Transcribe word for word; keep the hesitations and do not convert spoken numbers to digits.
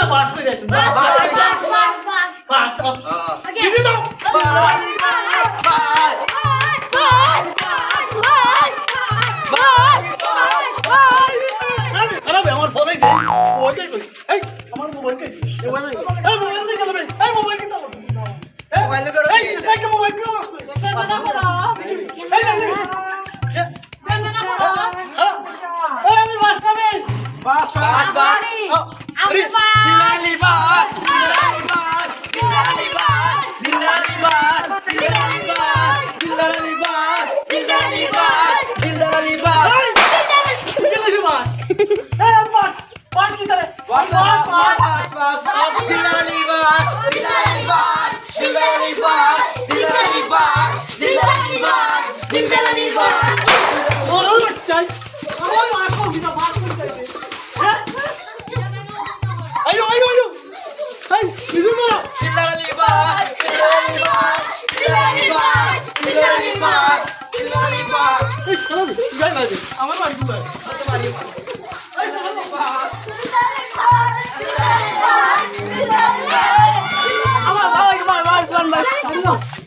বাঁশ হয়ে যাচ্ছে। বাঁশ, বাঁশ, বাঁশ, বাঁশ, বাঁশ। বাঁশ, আপ-, আহ। ওকে। Easy দাও। বাঁশ, বাঁশ, বাঁশ। বাঁশ, বাঁশ, বাঁশ, বাঁশ। বাঁশ, বাঁশ, বাঁশ। খারাপ, খারাপ, আমার ফোন হয়েছে। ওইটাই কই। এই, আমার মোবাইল কই? মোবাইল নেই। এই, মোবাইল নেই কেন রে? এই, মোবাইল কিতা করছিস? হ্যাঁ? মোবাইল বেরো এই, দিয়েছে। এই, মোবাইল কিতা করছিস? এই, এই, এই। হ্যাঁ? এই, আমি বাঁশ নামি। বাঁশ, বাঁশ, বাঁশ। আ, আরে, দিলদার আলী বাঁশ, দিলদার আলী বাঁশ, দিলদার আলী বাঁশ, দিলদার আলী বাঁশ, দিলদার আলী বাঁশ, দিলদার আলী বাঁশ। এই, দিলদার আলী বাঁশ। এই, আমি বাঁশ। বাঁশ কিতারে? বাঁশ, বাঁশ, বাঁশ, বাঁশ, বাঁশ। দিলদার আলী বাঁশ, দিলদার আলী বাঁশ, দিলদার আলী বাঁশ, দিলদার আলী বাঁশ, দিলদার আলী বাঁশ, দিলদার আলী বাঁশ। ওরে বাচ্চাই, ওরে বাঁশ, বাঁশ, বাঁশ, বাঁশ। হ্যাঁ? আইও, আইও, আইও। এই, কিছু না। দিলদার আলী বাঁশ, দিলদার আলী বাঁশ, দিলদার আলী বাঁশ, দিলদার আলী বাঁশ, দিলদার আলী বাঁশ। এই, শালা, গায়ে লাগে। আমার বাড়ি কোথায়? আমার বাড়ি, বাড়ি, বাড়ি, বাড়ি, বাড়ি।